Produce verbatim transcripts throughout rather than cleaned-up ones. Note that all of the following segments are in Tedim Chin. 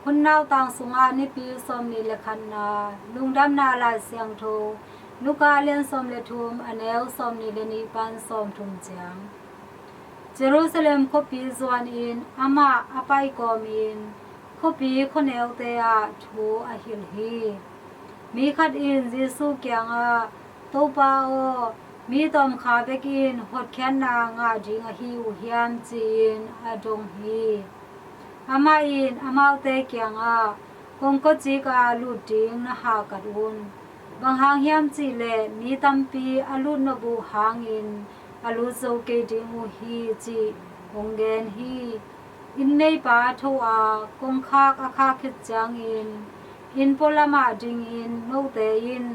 Khunnau tang sungah Nipi sawmnih le khatna. Lungdamna Lai Siangtho, Luka lian sawm le thum, a neu sawmnih le nih pan sawmthum ciang. Jerusalem khuapi zuanin amah a pai kawmin khuapi khuaneute ah thu a hilh hi. Mi khat in Jesuh kiangah, "Topa aw, mi tawmkha bekin hotkhiatna ngah ding ahi uh hiam?" ci-in a dong hi. Amah in amaute kiangah, "Kong kawcik a lut ding na hahkat un. Bang hang hiam cih leh mi tampi a lut nop uh hangin a lut zo kei ding uh hi," cih hong gen hi. Inn neipa tho a kongkhak a khak khit ciangin inn pualamah dingin note in,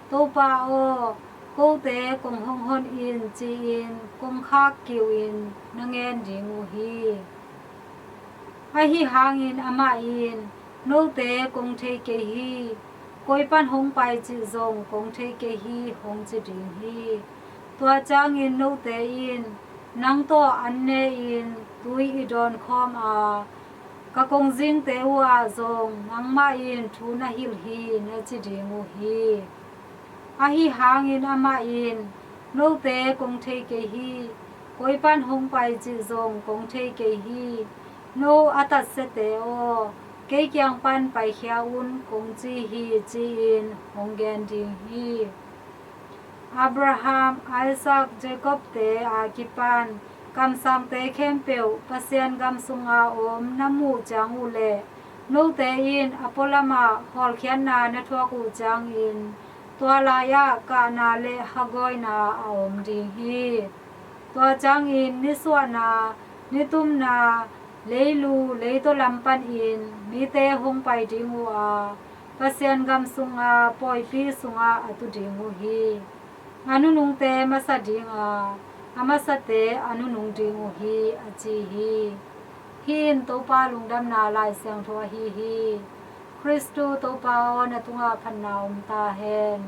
"Topa aw, kote kong hong hon in," ci-in kongkhak kiu in na ngen ding uh hi. Ahi hangin amah in, "Note kong thei kei hi, koi pan hong pai cih zong kong thei kei hi," hong ci ding hi. Tua ciangin note in, "Nang tawh an ne-in tui i dawnkhawm a, ka kongzingte uhah zong nangmah in thu na hilh hi," na ci ding uh hi. Ahi hangin amah in, "Note kong thei kei hi, koi pan hong pai cih zong kong thei kei hi. No a tatsiate aw, kei kiang pan paikhia un," kong ci hi, ci-in hong gen ding hi. Abraham, Isaac, Jacob-te a kipan kamsangte khempeuh Pasian gam sunga om na muh ciang uh leh, note in a pualamah hawlkhiatna na thuak uh ciangin, tua lai-ah kahna le hagawina a om ding hi. Tua ciangin nisuahna, nitumna, leilu, leitaw lam panin mite hong pai ding uh a, Pasian gam sunga pawipi sungah a tu ding uh hi. A nunungte masa ding a, a masate a nunung ding uh hi, a ci hi. Hih in Topa Lungdamna Lai Siangtho ahi hi. Khristu Topa aw, na tungah phatna om ta hen.